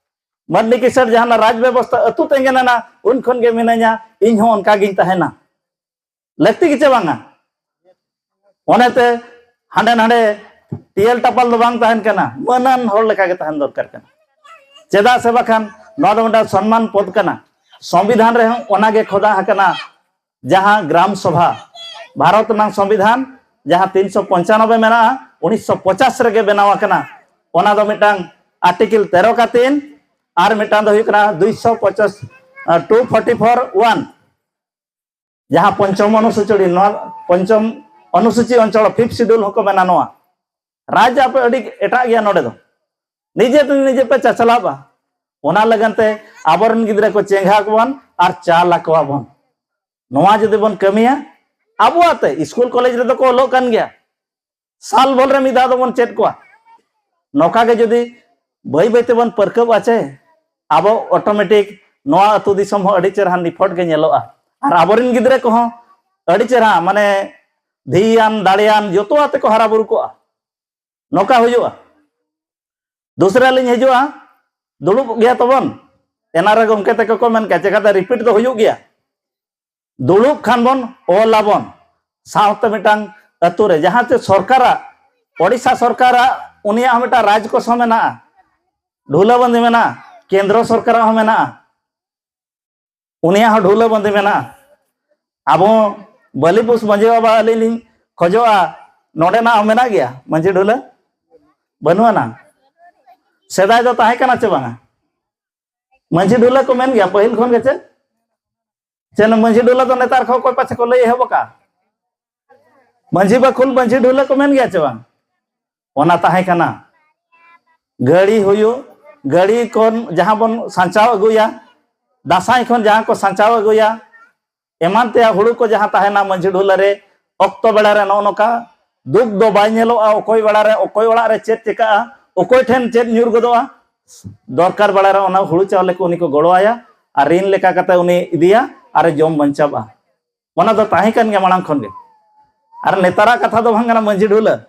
ᱢᱟᱹᱨᱰᱤ ᱠᱤᱥᱟᱹᱲ ᱡᱟᱦᱟᱱᱟᱜ ᱨᱟᱡᱽ ᱵᱮᱵᱚᱥᱛᱷᱟ ᱟᱹᱛᱩ ᱛᱮᱸᱜᱮᱱ ᱮᱱᱟ, ᱩᱱ ᱠᱷᱚᱱ ᱜᱮ ᱢᱤᱱᱟᱹᱧᱟ, ᱤᱧ ᱦᱚᱸ ᱚᱱᱠᱟ ᱜᱤᱧ ᱛᱟᱦᱮᱱᱟ᱾ ᱞᱟᱹᱠᱛᱤ ᱜᱮᱪᱮ ᱵᱟᱝᱟ? ᱚᱱᱟᱛᱮ ᱦᱟᱸᱰᱮ ᱱᱟᱰᱮ ᱴᱤᱭᱟᱹᱞ ᱴᱟᱯᱟᱞ ᱫᱚ ᱵᱟᱝ ᱛᱟᱦᱮᱱ ᱠᱟᱱᱟ, ᱢᱟᱹᱱᱟᱱ ᱦᱚᱲ ᱞᱮᱠᱟ ᱜᱮ ᱛᱟᱦᱮᱱ ᱫᱚᱨᱠᱟᱨ ᱠᱟᱱᱟ᱾ ᱪᱮᱫᱟᱜ ᱥᱮ ᱵᱟᱠᱷᱟᱱ ᱱᱚᱣᱟ ᱫᱚ ᱢᱤᱫᱴᱟᱝ ᱥᱚᱱᱢᱟᱱ ᱯᱚᱫ ᱠᱟᱱᱟ᱾ ᱥᱚᱝᱵᱤᱫᱷᱟᱱ ᱨᱮᱦᱚᱸ ᱚᱱᱟᱜᱮ ᱠᱷᱚᱫᱟ ᱟᱠᱟᱱᱟ, ᱡᱟᱦᱟᱸ ᱜᱨᱟᱢ ᱥᱚᱵᱷᱟ, ᱵᱷᱟᱨᱚᱛ ᱨᱮᱱᱟᱝ ᱥᱚᱝᱵᱤᱫᱷᱟᱱ ᱡᱟᱦᱟᱸ ᱛᱤᱱᱥᱚ ᱯᱚᱧᱪᱟᱱᱚᱵᱵᱳᱭ ᱢᱮᱱᱟᱜᱼᱟ, ᱩᱱᱤᱥᱥᱚ ᱯᱚᱪᱟᱥ ᱨᱮᱜᱮ ᱵᱮᱱᱟᱣ ᱟᱠᱟᱱᱟ᱾ ᱚᱱᱟ ᱫᱚ ᱢᱤᱫᱴᱟᱝ ᱟᱨᱴᱤᱠᱮᱞ ᱛᱮᱨᱚ ᱠᱟᱛᱤᱱ ᱟᱨ ᱢᱤᱫᱴᱟᱝ ᱫᱚ ᱦᱩᱭᱩᱜ ᱠᱟᱱᱟ ᱫᱩᱭᱥᱚ ᱯᱚᱪᱟᱥ, ᱴᱩ ᱯᱷᱚᱨᱴᱤ ᱯᱷᱳᱨ ᱚᱣᱟᱱ, ᱡᱟᱦᱟᱸ ᱯᱚᱧᱪᱚᱢ ᱚᱱᱩᱥᱩᱪᱤ, ᱱᱚᱣᱟ ᱯᱚᱧᱪᱚᱢ ᱚᱱᱩᱥᱩᱪᱤ ᱚᱧᱪᱚᱞ, ᱯᱷᱤᱯᱛᱷ ᱥᱤᱰᱩᱞ ᱦᱚᱸᱠᱚ ᱢᱮᱱᱟ ᱱᱚᱣᱟ᱾ ᱨᱟᱡᱽ ᱟᱯᱮ ᱟᱹᱰᱤ ᱮᱴᱟᱜ ᱜᱮᱭᱟ ᱱᱚᱰᱮ ᱫᱚ, ᱱᱤᱡᱮ ᱛᱮ ᱱᱤᱡᱮ ᱯᱮ ᱪᱟᱪᱞᱟᱣᱟ᱾ ᱚᱱᱟ ᱞᱟᱹᱜᱤᱫ ᱛᱮ ᱟᱵᱚᱨᱮᱱ ᱜᱤᱫᱽᱨᱟᱹ ᱠᱚ ᱪᱮᱸᱜᱷᱟ ᱠᱚᱣᱟᱵᱚᱱ ᱟᱨ ᱪᱟᱞ ᱟᱠᱚᱣᱟᱵᱚᱱ᱾ ᱱᱚᱣᱟ ᱡᱩᱫᱤ ᱵᱚᱱ ᱠᱟᱹᱢᱤᱭᱟ, ᱟᱵᱚᱣᱟᱜ ᱛᱮ ᱥᱠᱩᱞ ᱠᱚᱞᱮᱡᱽ ᱨᱮᱫᱚ ᱠᱚ ᱚᱞᱚᱜ ᱠᱟᱱ ᱜᱮᱭᱟ, ᱥᱟᱞ ᱵᱷᱳᱨ ᱨᱮ ᱢᱤᱫ ᱫᱷᱟᱣ ᱫᱚᱵᱚᱱ ᱪᱮᱫ ᱠᱚᱣᱟ᱾ ᱱᱚᱝᱠᱟ ᱜᱮ ᱡᱩᱫᱤ ᱵᱟᱹᱭ ᱵᱟᱹᱭ ᱛᱮᱵᱚᱱ ᱯᱟᱹᱨᱠᱟᱹᱣᱚᱜᱼᱟ ᱪᱮ, ᱟᱵᱚ ᱚᱴᱳᱢᱮᱴᱤᱠ ᱱᱚᱣᱟ ᱟᱹᱛᱩ ᱫᱤᱥᱚᱢ ᱦᱚᱸ ᱟᱹᱰᱤ ᱪᱮᱦᱨᱟ ᱱᱤᱯᱷᱚᱴ ᱜᱮ ᱧᱮᱞᱚᱜᱼᱟ᱾ ᱟᱨ ᱟᱵᱚᱨᱮᱱ ᱜᱤᱫᱽᱨᱟᱹ ᱠᱚᱦᱚᱸ ᱟᱹᱰᱤ ᱪᱮᱦᱨᱟ, ᱢᱟᱱᱮ ᱫᱷᱤᱭᱟᱱ ᱫᱟᱲᱮᱭᱟᱱ ᱡᱚᱛᱚ ᱟᱛᱮ ᱠᱚ ᱦᱟᱨᱟ ᱵᱩᱨᱩ ᱠᱚᱜᱼᱟ᱾ ᱱᱚᱝᱠᱟ ᱦᱩᱭᱩᱜᱼᱟ᱾ ᱫᱩᱥᱨᱟ ᱞᱤᱧ ᱦᱤᱡᱩᱜᱼᱟ, ᱫᱩᱲᱩᱵ ᱜᱮᱭᱟ ᱛᱟᱵᱚᱱ, ᱮᱱᱟ ᱨᱮ ᱜᱚᱢᱠᱮ ᱛᱟᱠᱚ ᱠᱚ ᱢᱮᱱ ᱠᱮᱭᱟ, ᱪᱮᱠᱟᱛᱮ ᱨᱤᱯᱤᱴ ᱫᱚ ᱦᱩᱭᱩᱜ ᱜᱮᱭᱟ᱾ ᱫᱩᱲᱩᱵ ᱠᱷᱟᱱ ᱵᱚᱱ ᱚᱞ ᱟᱵᱚᱱ ᱥᱟᱶᱛᱮ ᱢᱤᱫᱴᱟᱝ ᱟᱹᱛᱩ ᱨᱮ, ᱡᱟᱦᱟᱸ ᱪᱮ ᱥᱚᱨᱠᱟᱨᱟᱜ, ᱳᱰᱤᱥᱟ ᱥᱚᱨᱠᱟᱨᱟᱜ ᱩᱱᱤᱭᱟᱜ ᱦᱚᱸ ᱢᱤᱫᱴᱟᱝ ᱨᱟᱡᱽ ᱠᱚᱥᱚ ᱢᱮᱱᱟᱜᱼᱟ, ᱰᱷᱩᱞᱟᱹ ᱵᱟᱸᱫᱤ ᱢᱮᱱᱟᱜᱼᱟ, ᱠᱮᱱᱫᱨᱚ ᱥᱚᱨᱠᱟᱨᱟᱜ ᱦᱚᱸ ᱢᱮᱱᱟᱜᱼᱟ, ᱩᱱᱤᱭᱟᱜ ᱦᱚᱸ ᱰᱷᱩᱞᱟᱹ ᱵᱟᱸᱫᱤ ᱢᱮᱱᱟᱜᱼᱟ᱾ ᱟᱵᱚ ᱵᱟᱹᱞᱤᱯᱩᱥ ᱢᱟᱹᱡᱷᱤ ᱵᱟᱵᱟ, ᱟᱹᱞᱤᱧ ᱞᱤᱧ ᱠᱷᱚᱡᱚᱜᱼᱟ, ᱱᱚᱰᱮᱱᱟᱜ ᱦᱚᱸ ᱢᱮᱱᱟᱜ ᱜᱮᱭᱟ ᱢᱟᱹᱡᱷᱤ ᱰᱷᱩᱞᱟᱹ? ᱵᱟᱹᱱᱩᱜ ᱟᱱᱟ᱾ ᱥᱮᱫᱟᱭ ᱫᱚ ᱛᱟᱦᱮᱸ ᱠᱟᱱᱟ ᱪᱮ ᱵᱟᱝᱟ? ᱢᱟᱹᱡᱷᱤ ᱰᱷᱩᱞᱟᱹ ᱠᱚ ᱢᱮᱱ ᱜᱮᱭᱟ ᱯᱟᱹᱦᱤᱞ ᱠᱷᱚᱱ ᱜᱮ ᱪᱮ? ᱪᱮ ᱢᱟᱹᱡᱷᱤ ᱰᱷᱩᱞᱟᱹ ᱫᱚ ᱱᱮᱛᱟᱨ ᱠᱷᱚᱱ ᱚᱠᱚᱭ ᱯᱟᱪᱷᱮ ᱠᱚ ᱞᱟᱹᱭ ᱮᱦᱚᱵ ᱟᱠᱟᱫᱼᱟ? ᱢᱟᱹᱡᱷᱤ ᱵᱟᱠᱷᱳᱞ ᱢᱟᱹᱡᱷᱤ ᱰᱷᱩᱞᱟᱹ ᱠᱚ ᱢᱮᱱ ᱜᱮᱭᱟ ᱪᱮ ᱵᱟᱝ? ᱚᱱᱟ ᱛᱟᱦᱮᱸ ᱠᱟᱱᱟ᱾ ᱜᱟᱹᱲᱤ ᱦᱩᱭᱩᱜ, ᱜᱟᱹᱲᱤ ᱠᱷᱚᱱ ᱡᱟᱦᱟᱸ ᱵᱚᱱ ᱥᱟᱧᱪᱟᱣ ᱟᱹᱜᱩᱭᱟ, ᱫᱟᱸᱥᱟᱭ ᱠᱷᱚᱱ ᱡᱟᱦᱟᱸ ᱠᱚ ᱥᱟᱧᱪᱟᱣ ᱟᱹᱜᱩᱭᱟ, ᱮᱢᱟᱱ ᱛᱮᱭᱟᱜ ᱦᱩᱲᱩ ᱠᱚ ᱡᱟᱦᱟᱸ ᱛᱟᱦᱮᱱᱟ ᱢᱟᱹᱡᱷᱤ ᱰᱷᱩᱞᱟᱹ ᱨᱮ, ᱚᱠᱛᱚ ᱵᱮᱲᱟ ᱨᱮ ᱱᱚᱜᱼᱚ ᱱᱚᱝᱠᱟ ᱫᱩᱠ ᱫᱚ ᱵᱟᱭ ᱧᱮᱞᱚᱜᱼᱟ, ᱚᱠᱚᱭ ᱵᱮᱲᱟ ᱨᱮ, ᱚᱠᱚᱭ ᱚᱲᱟᱜ ᱨᱮ ᱪᱮᱫ ᱪᱤᱠᱟᱹᱜᱼᱟ, ᱚᱠᱚᱭ ᱴᱷᱮᱱ ᱪᱮᱫ ᱧᱩᱨ ᱜᱚᱫᱚᱜᱼᱟ, ᱫᱚᱨᱠᱟᱨ ᱵᱮᱲᱟ ᱨᱮ ᱚᱱᱟ ᱦᱩᱲᱩ ᱪᱟᱣᱞᱮ ᱠᱚ ᱩᱱᱤ ᱠᱚ ᱜᱚᱲᱚ ᱟᱭᱟ ᱟᱨ ᱨᱤᱱ ᱞᱮᱠᱟ ᱠᱟᱛᱮ ᱩᱱᱤ ᱤᱫᱤᱭᱟ ᱟᱨ ᱡᱚᱢ ᱵᱟᱧᱪᱟᱣᱼᱟ᱾ ᱚᱱᱟ ᱫᱚ ᱛᱟᱦᱮᱸ ᱠᱟᱱ ᱜᱮᱭᱟ ᱢᱟᱲᱟᱝ ᱠᱷᱚᱱ ᱜᱮ᱾ ᱟᱨ ᱱᱮᱛᱟᱨᱟᱜ ᱠᱟᱛᱷᱟ ᱫᱚ ᱵᱟᱝ ᱠᱟᱱᱟ ᱢᱟᱹᱡᱷᱤ ᱰᱷᱩᱞᱟᱹ,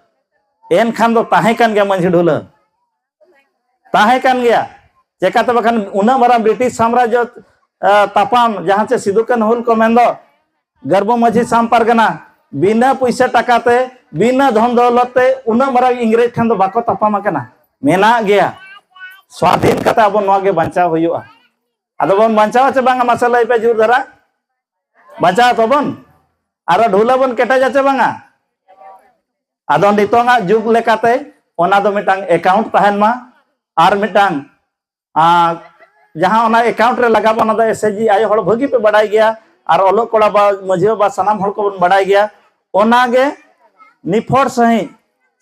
ᱮᱱᱠᱷᱟᱱ ᱫᱚ ᱛᱟᱦᱮᱸ ᱠᱟᱱ ᱜᱮᱭᱟ ᱢᱟᱹᱡᱷᱤ ᱰᱷᱩᱞᱟᱹ, ᱛᱟᱦᱮᱸ ᱠᱟᱱ ᱜᱮᱭᱟ᱾ ᱪᱮᱠᱟᱛᱮ ᱵᱟᱠᱷᱟᱱ ᱩᱱᱟᱹᱜ ᱢᱟᱨᱟᱝ ᱵᱨᱤᱴᱤᱥ ᱥᱟᱢᱨᱟᱡᱽᱡᱚ, ᱟ, ᱛᱟᱯᱟᱢ, ᱡᱟᱦᱟᱸ ᱪᱮ ᱥᱤᱫᱩ ᱠᱟᱹᱱᱦᱩ ᱦᱩᱞ ᱠᱚ ᱢᱮᱱᱫᱚ, ᱜᱟᱨᱵᱚ ᱢᱟᱹᱡᱷᱤ ᱥᱟᱢ ᱯᱟᱨᱜᱟᱱᱟ ᱵᱤᱱᱟᱹ ᱯᱩᱭᱥᱟᱹ ᱴᱟᱠᱟ ᱛᱮ, ᱵᱤᱱᱟᱹ ᱫᱷᱚᱱ ᱫᱚᱞᱚᱛ ᱛᱮ ᱩᱱᱟᱹᱜ ᱢᱟᱨᱟᱝ ᱤᱝᱨᱮᱡᱽ ᱴᱷᱮᱱ ᱫᱚ ᱵᱟᱠᱚ ᱛᱟᱯᱟᱢ ᱟᱠᱟᱱᱟ, ᱢᱮᱱᱟᱜ ᱜᱮᱭᱟ᱾ ᱥᱣᱟᱫᱷᱤᱱ ᱠᱟᱛᱮ ᱟᱵᱚ ᱱᱚᱣᱟ ᱜᱮ ᱵᱟᱧᱪᱟᱣ ᱦᱩᱭᱩᱜᱼᱟ᱾ ᱟᱫᱚ ᱵᱚᱱ ᱵᱟᱧᱪᱟᱣᱟ ᱪᱮ ᱵᱟᱝᱟ, ᱢᱟᱥᱮ ᱞᱟᱹᱭ ᱯᱮ ᱡᱳᱨ ᱫᱷᱟᱨᱟ? ᱵᱟᱧᱪᱟᱣ ᱛᱟᱵᱚᱱ? ᱟᱨ ᱰᱷᱩᱞᱟᱹ ᱵᱚᱱ ᱠᱮᱴᱮᱡᱟ ᱪᱮ ᱵᱟᱝᱟ? ᱟᱫᱚ ᱱᱤᱛᱚᱝᱟᱜ ᱡᱩᱜᱽ ᱞᱮᱠᱟᱛᱮ ᱚᱱᱟ ᱫᱚ ᱢᱤᱫᱴᱟᱝ ᱮᱠᱟᱣᱩᱱᱴ ᱛᱟᱦᱮᱱ ᱢᱟ, ᱟᱨ ᱢᱤᱫᱴᱟᱝ, ᱟᱨ ᱡᱟᱦᱟᱸ ᱚᱱᱟ ᱮᱠᱟᱣᱩᱱᱴ ᱨᱮ ᱞᱟᱜᱟᱣ, ᱚᱱᱟ ᱫᱚ ᱮᱥ ᱮᱪ ᱡᱤ ᱟᱭᱳ ᱦᱚᱲ ᱵᱷᱟᱹᱜᱤ ᱯᱮ ᱵᱟᱰᱟᱭ ᱜᱮᱭᱟ, ᱟᱨ ᱚᱞᱚᱜ ᱠᱚᱲᱟ ᱵᱟ ᱢᱟᱹᱡᱷᱤ ᱵᱟᱵᱟ ᱥᱟᱱᱟᱢ ᱦᱚᱲ ᱠᱚᱵᱚᱱ ᱵᱟᱰᱟᱭ ᱜᱮᱭᱟ᱾ ᱚᱱᱟᱜᱮ ᱱᱤᱯᱷᱚᱴ ᱥᱟᱺᱦᱤᱡ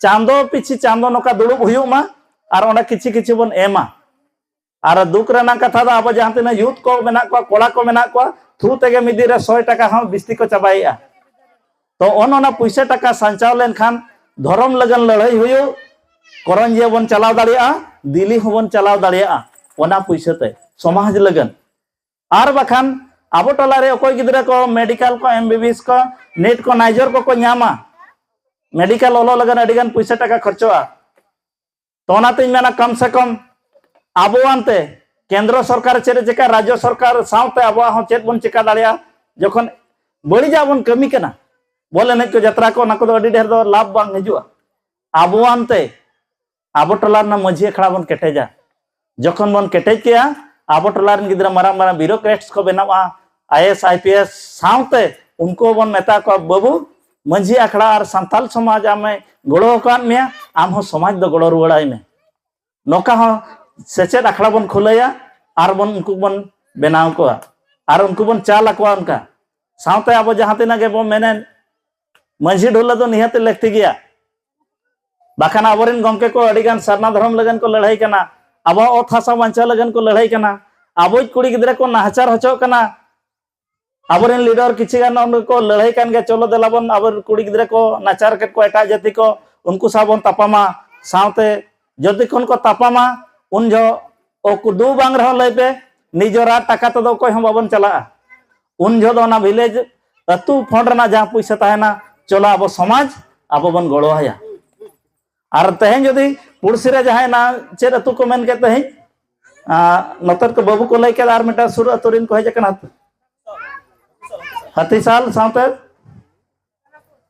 ᱪᱟᱸᱫᱚ ᱯᱤᱪᱷᱤ ᱪᱟᱸᱫᱚ ᱱᱚᱝᱠᱟ ᱫᱩᱲᱩᱵ ᱦᱩᱭᱩᱜ ᱢᱟ, ᱟᱨ ᱚᱸᱰᱮ ᱠᱤᱪᱷᱤ ᱠᱤᱪᱷᱤ ᱵᱚᱱ ᱮᱢᱟ᱾ ᱟᱨ ᱫᱩᱠ ᱨᱮᱱᱟᱜ ᱠᱟᱛᱷᱟ ᱫᱚ, ᱟᱵᱚ ᱡᱟᱦᱟᱸ ᱛᱤᱱᱟᱹᱜ ᱭᱩᱛᱷ ᱠᱚ ᱢᱮᱱᱟᱜ ᱠᱚᱣᱟ, ᱠᱚᱲᱟ ᱠᱚ ᱢᱮᱱᱟᱜ ᱠᱚᱣᱟ, ᱛᱷᱩ ᱛᱮᱜᱮ ᱢᱤᱫ ᱫᱤᱱ ᱨᱮ ᱥᱚᱭ ᱴᱟᱠᱟ ᱦᱚᱸ ᱵᱤᱥᱛᱤ ᱠᱚ ᱪᱟᱵᱟᱭᱮᱫᱼᱟ᱾ ᱛᱚ ᱚᱱ ᱚᱱᱟ ᱯᱩᱭᱥᱟᱹ ᱴᱟᱠᱟ ᱥᱟᱧᱪᱟᱣ ᱞᱮᱱᱠᱷᱟᱱ ᱫᱷᱚᱨᱚᱢ ᱞᱟᱹᱜᱤᱫ ᱞᱟᱹᱲᱦᱟᱹᱭ ᱦᱩᱭᱩᱜ, ᱠᱚᱨᱚᱧᱡᱤᱭᱟᱹ ᱵᱚᱱ ᱪᱟᱞᱟᱣ ᱫᱟᱲᱮᱭᱟᱜᱼᱟ, ᱫᱤᱞᱤ ᱦᱚᱸᱵᱚᱱ ᱪᱟᱞᱟᱣ ᱫᱟᱲᱮᱭᱟᱜᱼᱟ ᱚᱱᱟ ᱯᱩᱭᱥᱟᱹ ᱛᱮ ᱥᱚᱢᱟᱡᱽ ᱞᱟᱹᱜᱤᱫ᱾ ᱟᱨ ᱵᱟᱠᱷᱟᱱ ᱟᱵᱚ ᱴᱚᱞᱟ ᱨᱮ ᱚᱠᱚᱭ ᱜᱤᱫᱽᱨᱟᱹ ᱠᱚ ᱢᱮᱰᱤᱠᱮᱞ ᱠᱚ, ᱮᱢ ᱵᱤ ᱵᱤ ᱮᱥ ᱠᱚ, ᱱᱮᱴ ᱠᱚ, ᱱᱟᱭᱡᱚᱨ ᱠᱚᱠᱚ ᱧᱟᱢᱟ, ᱢᱮᱰᱤᱠᱮᱞ ᱚᱞᱚᱜ ᱞᱟᱹᱜᱤᱫ ᱟᱹᱰᱤ ᱜᱟᱱ ᱯᱩᱭᱥᱟᱹ ᱴᱟᱠᱟ ᱠᱷᱚᱨᱪᱚᱜᱼᱟ᱾ ᱛᱚ ᱚᱱᱟᱛᱤᱧ ᱢᱮᱱᱟ, ᱠᱚᱢ ᱥᱮ ᱠᱚᱢ ᱟᱵᱚ ᱟᱱᱛᱮ ᱠᱮᱱᱫᱨᱚ ᱥᱚᱨᱠᱟᱨ ᱪᱮᱫ ᱮ ᱪᱮᱠᱟ, ᱨᱟᱡᱽᱡᱚ ᱥᱚᱨᱠᱟᱨ ᱥᱟᱶᱛᱮ ᱟᱵᱚᱣᱟᱜ ᱦᱚᱸ ᱪᱮᱫ ᱵᱚᱱ ᱪᱮᱠᱟ ᱫᱟᱲᱮᱭᱟᱜᱼᱟ᱾ ᱡᱚᱠᱷᱚᱱ ᱵᱟᱹᱲᱤᱡᱟᱜ ᱵᱚᱱ ᱠᱟᱹᱢᱤ ᱠᱟᱱᱟ, ᱵᱚᱞ ᱮᱱᱮᱡ ᱠᱚ, ᱡᱟᱛᱨᱟ ᱠᱚ, ᱚᱱᱟ ᱠᱚᱫᱚ ᱟᱹᱰᱤ ᱰᱷᱮᱨ ᱫᱚ ᱞᱟᱵᱷ ᱵᱟᱝ ᱦᱤᱡᱩᱜᱼᱟ᱾ ᱟᱵᱚ ᱟᱱᱛᱮ ᱟᱵᱚ ᱴᱚᱞᱟ ᱨᱮᱱᱟᱜ ᱢᱟᱹᱡᱷᱤ ᱟᱠᱷᱲᱟ ᱵᱚᱱ ᱠᱮᱴᱮᱡᱟ᱾ ᱡᱚᱠᱷᱚᱱ ᱵᱚᱱ ᱠᱮᱴᱮᱡ ᱠᱮᱜᱼᱟ, ᱟᱵᱚ ᱴᱚᱞᱟ ᱨᱮᱱ ᱜᱤᱫᱽᱨᱟᱹ ᱢᱟᱨᱟᱝ ᱢᱟᱨᱟᱝ ᱵᱤᱭᱩᱨᱳᱠᱨᱮᱴᱥ ᱠᱚ ᱵᱮᱱᱟᱣᱟ, I A S, I P S, ᱥᱟᱶᱛᱮ ᱩᱱᱠᱩ ᱵᱚᱱ ᱢᱮᱛᱟ ᱠᱚᱣᱟ, "ᱵᱟᱹᱵᱩ, ᱢᱟᱹᱡᱷᱤ ᱟᱠᱷᱲᱟ ᱟᱨ ᱥᱟᱱᱛᱟᱞ ᱥᱚᱢᱟᱡᱽ ᱟᱢᱮ ᱜᱚᱲᱚ ᱟᱠᱟᱫ ᱢᱮᱭᱟ, ᱟᱢ ᱦᱚᱸ ᱥᱚᱢᱟᱡᱽ ᱫᱚ ᱜᱚᱲᱚ ᱨᱩᱣᱟᱹᱲᱟᱭ ᱢᱮ᱾" ᱱᱚᱝᱠᱟ ᱦᱚᱸ ᱥᱮᱪᱮᱫ ᱟᱠᱷᱲᱟ ᱵᱚᱱ ᱠᱷᱩᱞᱟᱹᱭᱟ ᱟᱨ ᱵᱚᱱ ᱩᱱᱠᱩ ᱵᱚᱱ ᱵᱮᱱᱟᱣ ᱠᱚᱣᱟ ᱟᱨ ᱩᱱᱠᱩ ᱵᱚᱱ ᱪᱟᱞ ᱟᱠᱚᱣᱟ᱾ ᱚᱱᱠᱟ ᱥᱟᱶᱛᱮ ᱟᱵᱚ ᱡᱟᱦᱟᱸ ᱛᱤᱱᱟᱹᱜ ᱜᱮᱵᱚᱱ ᱢᱮᱱᱮᱫ, ᱢᱟᱹᱡᱷᱤ ᱰᱷᱩᱞᱟᱹ ᱫᱚ ᱱᱤᱦᱟᱹᱛ ᱞᱟᱹᱠᱛᱤ ᱜᱮᱭᱟ᱾ ᱵᱟᱠᱷᱟᱱ ᱟᱵᱚᱨᱮᱱ ᱜᱚᱢᱠᱮ ᱠᱚ ᱟᱹᱰᱤᱜᱟᱱ ᱥᱟᱨᱱᱟ ᱫᱷᱚᱨᱚᱢ ᱞᱟᱹᱜᱤᱫ ᱠᱚ ᱞᱟᱹᱲᱦᱟᱹᱭ ᱠᱟᱱᱟ, ᱟᱵᱚᱣᱟᱜ ᱚᱛ ᱦᱟᱥᱟ ᱵᱟᱧᱪᱟᱣ ᱞᱟᱹᱜᱤᱫ ᱠᱚ ᱞᱟᱹᱲᱦᱟᱹᱭ ᱠᱟᱱᱟ, ᱟᱵᱚᱭᱤᱡ ᱠᱩᱲᱤ ᱜᱤᱫᱽᱨᱟᱹ ᱠᱚ ᱱᱟᱦᱟᱪᱟᱨ ᱦᱚᱪᱚᱜ ᱠᱟᱱᱟ᱾ ᱟᱵᱚᱨᱮᱱ ᱞᱤᱰᱟᱨ ᱠᱤᱪᱷᱩ ᱜᱟᱱ ᱚᱸᱰᱮ ᱠᱚ ᱞᱟᱹᱲᱦᱟᱹᱭ ᱠᱟᱱ ᱜᱮᱭᱟ, ᱪᱚᱞᱚ ᱫᱮᱞᱟ ᱵᱚᱱ ᱟᱵᱚ ᱠᱩᱲᱤ ᱜᱤᱫᱽᱨᱟᱹ ᱠᱚ ᱱᱟᱪᱟᱨ ᱠᱮᱫ ᱠᱚᱣᱟ ᱮᱴᱟᱜ ᱡᱟᱹᱛᱤ ᱠᱚ, ᱩᱱᱠᱩ ᱥᱟᱶ ᱵᱚᱱ ᱛᱟᱯᱟᱢᱟ᱾ ᱥᱟᱶᱛᱮ ᱡᱩᱫᱤ ᱠᱷᱚᱱ ᱠᱚ ᱛᱟᱯᱟᱢᱟ, ᱩᱱ ᱡᱚᱦᱚᱜ ᱚᱠ-, ᱫᱩ ᱵᱟᱝ ᱨᱮᱦᱚᱸ ᱞᱟᱹᱭ ᱯᱮ, ᱱᱤᱡᱮᱨᱟᱜ ᱴᱟᱠᱟ ᱛᱮᱫᱚ ᱚᱠᱚᱭ ᱦᱚᱸ ᱵᱟᱵᱚᱱ ᱪᱟᱞᱟᱜᱼᱟ᱾ ᱩᱱ ᱡᱚᱦᱚᱜ ᱫᱚ ᱚᱱᱟ ᱵᱷᱤᱞᱮᱡᱽ, ᱟᱹᱛᱩ ᱯᱷᱚᱱᱰ ᱨᱮᱱᱟᱜ ᱡᱟᱦᱟᱸ ᱯᱩᱭᱥᱟᱹ ᱛᱟᱦᱮᱱᱟ, ᱪᱚᱞᱚ ᱟᱵᱚ ᱥᱚᱢᱟᱡᱽ ᱟᱵᱚ ᱵᱚᱱ ᱜᱚᱲᱚ ᱟᱭᱟ᱾ ᱟᱨ ᱛᱮᱦᱮᱧ ᱡᱩᱫᱤ ᱯᱩᱲᱥᱤ ᱨᱮ ᱡᱟᱦᱟᱸᱭ ᱱᱟ ᱪᱮᱫ ᱟᱹᱛᱩ ᱠᱚ ᱢᱮᱱ ᱠᱮᱫ ᱛᱮᱦᱮᱧ, ᱟᱨ ᱱᱚᱛᱮ ᱠᱚ ᱵᱟᱹᱵᱩ ᱠᱚ ᱞᱟᱹᱭ ᱠᱮᱫ, ᱟᱨ ᱢᱤᱫᱴᱟᱝ ᱥᱩᱨ ᱟᱹᱛᱩ ᱨᱮᱱ ᱠᱚ ᱦᱮᱡ ᱟᱠᱟᱱᱟ, ᱦᱟᱹᱛᱤᱥᱟᱞ ᱥᱟᱶᱛᱮ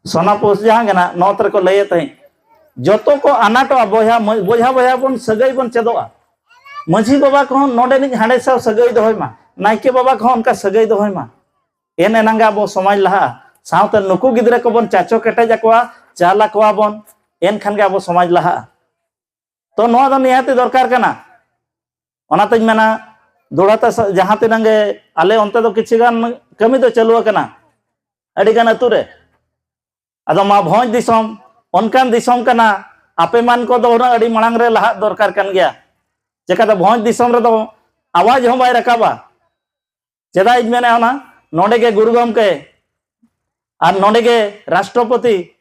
ᱥᱚᱱᱟᱯᱩᱥ ᱡᱟᱦᱟᱸ ᱜᱮ ᱱᱟᱜ, ᱱᱚᱛᱮ ᱨᱮᱠᱚ ᱞᱟᱹᱭᱮᱫ ᱛᱟᱦᱮᱸᱫ, ᱡᱚᱛᱚ ᱠᱚ ᱟᱱᱟᱴᱚᱜᱼᱟ, ᱵᱚᱭᱦᱟ ᱢᱟᱹᱭ, ᱵᱚᱭᱦᱟ ᱵᱚᱭᱦᱟ ᱵᱚᱱ ᱥᱟᱹᱜᱟᱹᱭ ᱵᱚᱱ ᱪᱮᱫᱚᱜᱼᱟ᱾ ᱢᱟᱹᱡᱷᱤ ᱵᱟᱵᱟ ᱠᱚᱦᱚᱸ ᱱᱚᱰᱮᱱᱤᱡ ᱦᱟᱸᱰᱮ ᱥᱟᱶ ᱥᱟᱹᱜᱟᱹᱭ ᱫᱚᱦᱚᱭ ᱢᱟ, ᱱᱟᱭᱠᱮ ᱵᱟᱵᱟ ᱠᱚᱦᱚᱸ ᱚᱱᱠᱟ ᱥᱟᱹᱜᱟᱹᱭ ᱫᱚᱦᱚᱭ ᱢᱟ, ᱮᱱ ᱮᱱᱟᱝ ᱜᱮ ᱟᱵᱚ ᱥᱚᱢᱟᱡᱽ ᱞᱟᱦᱟᱜᱼᱟ᱾ ᱥᱟᱶᱛᱮ ᱱᱩᱠᱩ ᱜᱤᱫᱽᱨᱟᱹ ᱠᱚᱵᱚᱱ ᱪᱟᱪᱚ ᱠᱮᱴᱮᱡ ᱟᱠᱚᱣᱟ, ᱪᱟᱞ ᱟᱠᱚᱣᱟ ᱵᱚᱱ, ᱮᱱᱠᱷᱟᱱ ᱜᱮ ᱟᱵᱚ ᱥᱚᱢᱟᱡᱽ ᱞᱟᱦᱟᱜᱼᱟ᱾ ᱛᱚ ᱱᱚᱣᱟ ᱫᱚ ᱱᱤᱦᱟᱹᱛᱤ ᱫᱚᱨᱠᱟᱨ ᱠᱟᱱᱟ᱾ ᱚᱱᱟᱛᱤᱧ ᱢᱮᱱᱟ, ᱫᱩᱲᱦᱟᱛᱟ ᱥᱟ-, ᱡᱟᱦᱟᱸ ᱛᱤᱱᱟᱹᱜ ᱜᱮ ᱟᱞᱮ ᱚᱱᱛᱮ ᱫᱚ ᱠᱤᱪᱷᱩ ᱜᱟᱱ ᱠᱟᱹᱢᱤ ᱫᱚ ᱪᱟᱹᱞᱩ ᱟᱠᱟᱱᱟ ᱟᱹᱰᱤ ᱜᱟᱱ ᱟᱹᱛᱩ ᱨᱮ᱾ ᱟᱫᱚ ᱢᱟ ᱵᱷᱚᱸᱡᱽ ᱫᱤᱥᱚᱢ ᱚᱱᱠᱟᱱ ᱫᱤᱥᱚᱢ ᱠᱟᱱᱟ, ᱟᱯᱮ ᱢᱟᱱ ᱠᱚᱫᱚ ᱦᱩᱱᱟᱹᱝ ᱟᱹᱰᱤ ᱢᱟᱲᱟᱝ ᱨᱮ ᱞᱟᱦᱟᱜ ᱫᱚᱨᱠᱟᱨ ᱠᱟᱱ ᱜᱮᱭᱟ᱾ ᱪᱮᱠᱟᱛᱮ ᱵᱷᱚᱸᱡᱽ ᱫᱤᱥᱚᱢ ᱨᱮᱫᱚ ᱟᱣᱟᱡᱽ ᱦᱚᱸ ᱵᱟᱭ ᱨᱟᱠᱟᱵᱟ᱾ ᱪᱮᱫᱟᱜ ᱤᱧ ᱢᱮᱱᱟ, ᱚᱱᱟ ᱱᱚᱰᱮ ᱜᱮ ᱜᱩᱨᱩ ᱜᱚᱢᱠᱮ ᱟᱨ ᱱᱚᱰᱮ ᱜᱮ ᱨᱟᱥᱴᱨᱚᱯᱚᱛᱤ,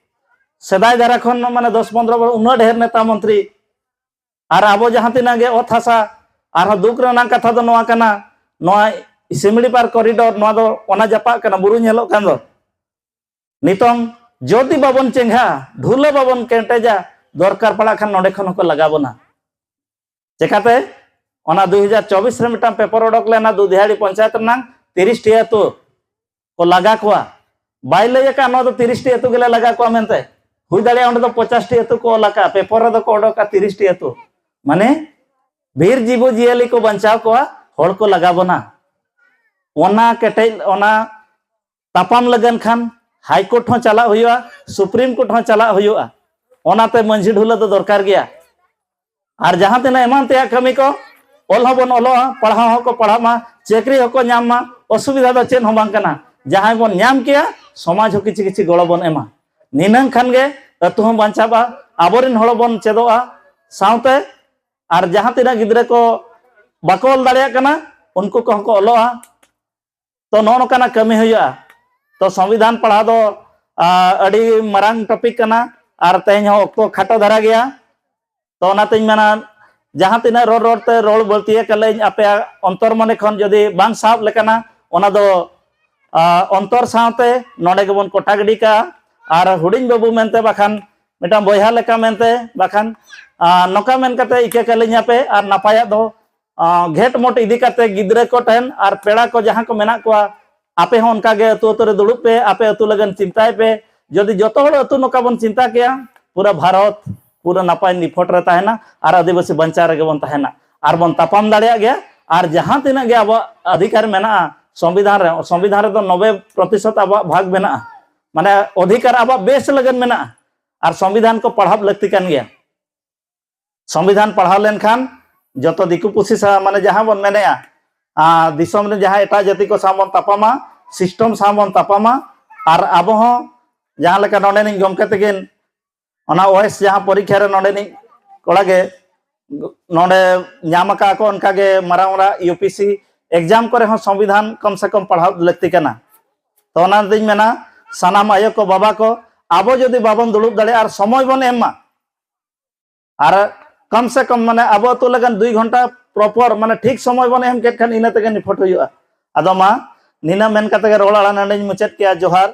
ᱥᱮᱫᱟᱭ ᱫᱷᱟᱨᱟ ᱠᱷᱚᱱ ᱢᱟᱱᱮ ᱫᱚᱥ ᱯᱚᱱᱨᱚ ᱵᱚᱨ ᱩᱱᱟᱹᱜ ᱰᱷᱮᱨ ᱱᱮᱛᱟ ᱢᱚᱱᱛᱨᱤ, ᱟᱨ ᱟᱵᱚ ᱡᱟᱦᱟᱸ ᱛᱤᱱᱟᱹᱜ ᱜᱮ ᱚᱛ ᱦᱟᱥᱟ, ᱟᱨᱦᱚᱸ ᱫᱩᱠ ᱨᱮᱱᱟᱜ ᱠᱟᱛᱷᱟ ᱫᱚ ᱱᱚᱣᱟ ᱠᱟᱱᱟ, ᱱᱚᱣᱟ ᱥᱤᱢᱲᱤᱯᱟᱲ ᱠᱚᱨᱤᱰᱚᱨ, ᱱᱚᱣᱟ ᱫᱚ ᱚᱱᱟ ᱡᱟᱯᱟᱜ ᱠᱟᱱᱟ, ᱵᱩᱨᱩ ᱧᱮᱞᱚᱜ ᱠᱟᱱ ᱫᱚ᱾ ᱱᱤᱛᱚᱝ ᱡᱩᱫᱤ ᱵᱟᱵᱚᱱ ᱪᱮᱸᱜᱷᱟ, ᱰᱷᱩᱞᱟᱹ ᱵᱟᱵᱚᱱ ᱠᱮᱴᱮᱡᱟ, ᱫᱚᱨᱠᱟᱨ ᱯᱟᱲᱟᱜ ᱠᱷᱟᱱ ᱱᱚᱰᱮ ᱠᱷᱚᱱ ᱦᱚᱸᱠᱚ ᱞᱟᱜᱟ ᱵᱚᱱᱟ᱾ ᱪᱮᱠᱟᱛᱮ? ᱚᱱᱟ ᱫᱩ ᱦᱟᱡᱟᱨ ᱪᱚᱵᱵᱤᱥ ᱨᱮ ᱢᱤᱫᱴᱟᱝ ᱯᱮᱯᱟᱨ ᱚᱰᱚᱠ ᱞᱮᱱᱟ, ᱫᱩᱫᱤᱦᱟᱲᱤ ᱯᱚᱧᱪᱟᱭᱮᱛ ᱨᱮᱱᱟᱝ ᱛᱤᱨᱤᱥ ᱴᱤ ᱟᱹᱛᱩ ᱠᱚ ᱞᱟᱜᱟ ᱠᱚᱣᱟ᱾ ᱵᱟᱭ ᱞᱟᱹᱭ ᱟᱠᱟᱫ ᱱᱚᱣᱟ ᱫᱚ ᱛᱤᱨᱤᱥ ᱴᱤ ᱟᱹᱛᱩ ᱜᱮᱞᱮ ᱞᱟᱜᱟ ᱠᱚᱣᱟ ᱢᱮᱱᱛᱮ᱾ ᱦᱩᱭ ᱫᱟᱲᱮᱭᱟᱜᱼᱟ ᱚᱸᱰᱮ ᱫᱚ ᱯᱚᱧᱪᱟᱥ ᱴᱤ ᱟᱹᱛᱩ ᱠᱚ ᱚᱞ ᱟᱠᱟᱫᱼᱟ, ᱯᱮᱯᱟᱨ ᱨᱮᱫᱚ ᱠᱚ ᱚᱰᱚᱠᱟ ᱛᱤᱨᱤᱥ ᱴᱤ ᱟᱹᱛᱩ᱾ ᱢᱟᱱᱮ ᱵᱤᱨ ᱡᱤᱵᱚ ᱡᱤᱭᱟᱹᱞᱤ ᱠᱚ ᱵᱟᱧᱪᱟᱣ ᱠᱚᱣᱟ, ᱦᱚᱲ ᱠᱚ ᱞᱟᱜᱟ ᱵᱚᱱᱟ᱾ ᱚᱱᱟ ᱠᱮᱴᱮᱡ, ᱚᱱᱟ ᱛᱟᱯᱟᱢ ᱞᱟᱹᱜᱤᱫ ᱠᱷᱟᱱ ᱦᱟᱭ ᱠᱳᱨᱴ ᱦᱚᱸ ᱪᱟᱞᱟᱜ ᱦᱩᱭᱩᱜᱼᱟ, ᱥᱩᱯᱨᱤᱢ ᱠᱳᱨᱴ ᱦᱚᱸ ᱪᱟᱞᱟᱜ ᱦᱩᱭᱩᱜᱼᱟ᱾ ᱚᱱᱟᱛᱮ ᱢᱟᱹᱡᱷᱤ ᱰᱷᱩᱞᱟᱹ ᱫᱚ ᱫᱚᱨᱠᱟᱨ ᱜᱮᱭᱟ᱾ ᱟᱨ ᱡᱟᱦᱟᱸ ᱛᱤᱱᱟᱹᱜ ᱮᱢᱟᱱ ᱛᱮᱭᱟᱜ ᱠᱟᱹᱢᱤ ᱠᱚ, ᱚᱞ ᱦᱚᱸᱵᱚᱱ ᱚᱞᱚᱜᱼᱟ, ᱯᱟᱲᱦᱟᱣ ᱦᱚᱸᱠᱚ ᱯᱟᱲᱦᱟᱜ ᱢᱟ, ᱪᱟᱹᱠᱨᱤ ᱦᱚᱸᱠᱚ ᱧᱟᱢ ᱢᱟ, ᱚᱥᱩᱵᱤᱫᱷᱟ ᱫᱚ ᱪᱮᱫ ᱦᱚᱸ ᱵᱟᱝ ᱠᱟᱱᱟ᱾ ᱡᱟᱦᱟᱸᱭ ᱵᱚᱱ ᱧᱟᱢ ᱠᱮᱭᱟ, ᱥᱚᱢᱟᱡᱽ ᱦᱚᱸ ᱠᱤᱪᱷᱩ ᱠᱤᱪᱷᱩ ᱜᱚᱲᱚ ᱵᱚᱱ ᱮᱢᱟ᱾ ᱱᱤᱱᱟᱹᱝ ᱠᱷᱟᱱ ᱜᱮ ᱟᱹᱛᱩ ᱦᱚᱸ ᱵᱟᱧᱪᱟᱜᱼᱟ, ᱟᱵᱚᱨᱮᱱ ᱦᱚᱲ ᱵᱚᱱ ᱪᱮᱫᱚᱜᱼᱟ, ᱥᱟᱶᱛᱮ ᱟᱨ ᱡᱟᱦᱟᱸ ᱛᱤᱱᱟᱹᱜ ᱜᱤᱫᱽᱨᱟᱹ ᱠᱚ ᱵᱟᱠᱚ ᱚᱞ ᱫᱟᱲᱮᱭᱟᱜ ᱠᱟᱱᱟ, ᱩᱱᱠᱩ ᱠᱚᱦᱚᱸ ᱠᱚ ᱚᱞᱚᱜᱼᱟ᱾ ᱛᱚ, ᱱᱚᱜᱼᱚ ᱱᱚᱝᱠᱟᱱᱟᱜ ᱠᱟᱹᱢᱤ ᱦᱩᱭᱩᱜᱼᱟ᱾ ᱛᱚ, ᱥᱚᱝᱵᱤᱫᱷᱟᱱ ᱯᱟᱲᱦᱟᱣ ᱫᱚ, ᱟ, ᱟᱹᱰᱤ ᱢᱟᱨᱟᱝ ᱴᱚᱯᱤᱠ ᱠᱟᱱᱟ, ᱟᱨ ᱛᱮᱦᱮᱧ ᱦᱚᱸ ᱚᱠᱛᱚ ᱠᱷᱟᱴᱚ ᱫᱷᱟᱨᱟ ᱜᱮᱭᱟ᱾ ᱛᱚ, ᱚᱱᱟᱛᱤᱧ ᱢᱮᱱᱟ, ᱡᱟᱦᱟᱸ ᱛᱤᱱᱟᱹᱜ ᱨᱚᱲ ᱨᱚᱲ ᱛᱮ ᱨᱚᱲ ᱵᱟᱹᱲᱛᱤ ᱟᱠᱟᱫ ᱞᱤᱧ, ᱟᱯᱮᱭᱟᱜ ᱚᱱᱛᱚᱨ ᱢᱚᱱᱮ ᱠᱷᱚᱱ ᱡᱩᱫᱤ ᱵᱟᱝ ᱥᱟᱵ ᱞᱮᱠᱟᱱᱟ, ᱚᱱᱟ ᱫᱚ, ᱟ, ᱚᱱᱛᱚᱨ ᱥᱟᱶᱛᱮ ᱱᱚᱰᱮ ᱜᱮᱵᱚᱱ ᱠᱚᱴᱟ ᱜᱤᱰᱤ ᱠᱟᱜᱼᱟ᱾ ᱟᱨ ᱦᱩᱰᱤᱧ ᱵᱟᱹᱵᱩ ᱢᱮᱱᱛᱮ, ᱵᱟᱠᱷᱟᱱ ᱢᱤᱫᱴᱟᱝ ᱵᱚᱭᱦᱟ ᱞᱮᱠᱟ ᱢᱮᱱᱛᱮ, ᱵᱟᱠᱷᱟᱱ, ᱟ, ᱱᱚᱝᱠᱟ ᱢᱮᱱ ᱠᱟᱛᱮ ᱤᱠᱟᱹ ᱠᱟᱹᱞᱤᱧᱟᱯᱮ, ᱟᱨ ᱱᱟᱯᱟᱭᱟᱜ ᱫᱚ ᱟ, ᱜᱷᱮᱴ ᱢᱚᱴ ᱤᱫᱤ ᱠᱟᱛᱮ ᱜᱤᱫᱽᱨᱟᱹ ᱠᱚ ᱴᱷᱮᱱ ᱟᱨ ᱯᱮᱲᱟ ᱠᱚ ᱡᱟᱦᱟᱸ ᱠᱚ ᱢᱮᱱᱟᱜ ᱠᱚᱣᱟ, ᱟᱯᱮ ᱦᱚᱸ ᱚᱱᱠᱟ ᱜᱮ ᱟᱹᱛᱩ ᱟᱹᱛᱩ ᱨᱮ ᱫᱩᱲᱩᱵ ᱯᱮ, ᱟᱯᱮ ᱟᱹᱛᱩ ᱞᱟᱹᱜᱤᱫ ᱪᱤᱱᱛᱟᱭ ᱯᱮ᱾ ᱡᱩᱫᱤ ᱡᱚᱛᱚ ᱦᱚᱲ ᱟᱹᱛᱩ ᱱᱚᱝᱠᱟ ᱵᱚᱱ ᱪᱤᱱᱛᱟ ᱠᱮᱭᱟ, ᱯᱩᱨᱟᱹ ᱵᱷᱟᱨᱚᱛ ᱯᱩᱨᱟᱹ ᱱᱟᱯᱟᱭ ᱱᱤᱯᱷᱚᱴ ᱨᱮ ᱛᱟᱦᱮᱱᱟ ᱟᱨ ᱟᱹᱫᱤᱵᱟᱹᱥᱤ ᱵᱟᱧᱪᱟᱣ ᱨᱮᱜᱮ ᱵᱚᱱ ᱛᱟᱦᱮᱱᱟ᱾ ᱟᱨ ᱵᱚᱱ ᱛᱟᱯᱟᱢ ᱫᱟᱲᱮᱭᱟᱜ ᱜᱮᱭᱟ᱾ ᱟᱨ ᱡᱟᱦᱟᱸ ᱛᱤᱱᱟᱹᱜ ᱜᱮ ᱟᱵᱚᱣᱟᱜ ᱚᱫᱷᱤᱠᱟᱨ ᱢᱮᱱᱟᱜᱼᱟ ᱥᱚᱝᱵᱤᱫᱷᱟᱱ ᱨᱮ, ᱥᱚᱝᱵᱤᱫᱷᱟᱱ ᱨᱮᱫᱚ ᱱᱚᱵᱵᱳᱭ ᱯᱨᱚᱛᱤᱥᱚᱛ ᱟᱵᱚᱣᱟᱜ ᱵᱷᱟᱜᱽ ᱢᱮᱱᱟᱜᱼᱟ, ᱢᱟᱱᱮ ᱚᱫᱷᱤᱠᱟᱨ ᱟᱵᱚᱣᱟᱜ ᱵᱮᱥ ᱞᱟᱹᱜᱤᱫ ᱢᱮᱱᱟᱜᱼᱟ᱾ ᱟᱨ ᱥᱚᱝᱵᱤᱫᱷᱟᱱ ᱠᱚ ᱯᱟᱲᱦᱟᱣ ᱞᱟᱹᱠᱛᱤ ᱠᱟᱱ ᱜᱮᱭᱟ᱾ ᱥᱚᱝᱵᱤᱫᱷᱟᱱ ᱯᱟᱲᱦᱟᱣ ᱞᱮᱱᱠᱷᱟᱱ ᱡᱚᱛᱚ ᱫᱤᱠᱩ ᱯᱩᱥᱤ ᱥᱟᱶ, ᱢᱟᱱᱮ ᱡᱟᱦᱟᱸ ᱵᱚᱱ ᱢᱮᱱᱮᱜᱼᱟ, ᱟᱨ ᱫᱤᱥᱚᱢ ᱨᱮ ᱡᱟᱦᱟᱸ ᱮᱴᱟᱜ ᱡᱟᱹᱛᱤ ᱠᱚ ᱥᱟᱶ ᱵᱚᱱ ᱛᱟᱯᱟᱢᱟ, ᱥᱤᱥᱴᱚᱢ ᱥᱟᱶ ᱵᱚᱱ ᱛᱟᱯᱟᱢᱟ, ᱟᱨ ᱟᱵᱚ ᱦᱚᱸ ᱡᱟᱦᱟᱸ ᱞᱮᱠᱟ ᱱᱚᱰᱮᱱᱤᱡ ᱜᱚᱢᱠᱮ ᱛᱟᱹᱠᱤᱱ ᱚᱱᱟ ᱳᱭᱮᱥ ᱡᱟᱦᱟᱸ ᱯᱚᱨᱤᱠᱠᱷᱟ ᱨᱮ ᱱᱚᱰᱮᱱᱤᱡ ᱠᱚᱲᱟ ᱜᱮ ᱱᱚᱰᱮ ᱧᱟᱢ ᱟᱠᱟᱫ ᱠᱚ, ᱚᱱᱠᱟᱜᱮ ᱢᱟᱨᱟᱝ ᱢᱟᱨᱟᱝ ᱭᱩ ᱯᱤ ᱥᱤ ᱮᱠᱡᱟᱢ ᱠᱚᱨᱮ ᱦᱚᱸ ᱥᱚᱝᱵᱤᱫᱷᱟᱱ ᱠᱚᱢ ᱥᱮ ᱠᱚᱢ ᱯᱟᱲᱦᱟᱣ ᱞᱟᱹᱠᱛᱤ ᱠᱟᱱᱟ᱾ ᱛᱚ ᱚᱱᱟ ᱛᱮᱧ ᱢᱮᱱᱟ, ᱥᱟᱱᱟᱢ ᱟᱭᱳ ᱠᱚ, ᱵᱟᱵᱟ ᱠᱚ, ᱟᱵᱚ ᱡᱩᱫᱤ ᱵᱟᱵᱚᱱ ᱫᱩᱲᱩᱵ ᱫᱟᱲᱮᱭᱟᱜᱼᱟ ᱟᱨ ᱥᱚᱢᱚᱭ ᱵᱚᱱ ᱮᱢ ᱢᱟ, ᱟᱨ ᱠᱚᱢ ᱥᱮ ᱠᱚᱢ ᱢᱟᱱᱮ ᱟᱵᱚ ᱟᱹᱛᱩ ᱞᱟᱹᱜᱤᱫ ᱫᱩᱭ ᱜᱷᱚᱱᱴᱟ ᱯᱨᱚᱯᱚᱨ ᱢᱟᱱᱮ ᱴᱷᱤᱠ ᱥᱚᱢᱚᱭ ᱵᱚᱱ ᱮᱢ ᱠᱮᱫ ᱠᱷᱟᱱ ᱤᱱᱟᱹ ᱛᱮᱜᱮ ᱱᱤᱯᱷᱚᱴ ᱦᱩᱭᱩᱜᱼᱟ᱾ ᱟᱫᱚ ᱢᱟ, ᱱᱤᱱᱟᱹᱜ ᱢᱮᱱ ᱠᱟᱛᱮ ᱜᱮ ᱨᱚᱲ ᱟᱲᱟᱝ ᱱᱚᱰᱮᱧ ᱢᱩᱪᱟᱹᱫ ᱠᱮᱜᱼᱟ᱾ ᱡᱚᱦᱟᱨ᱾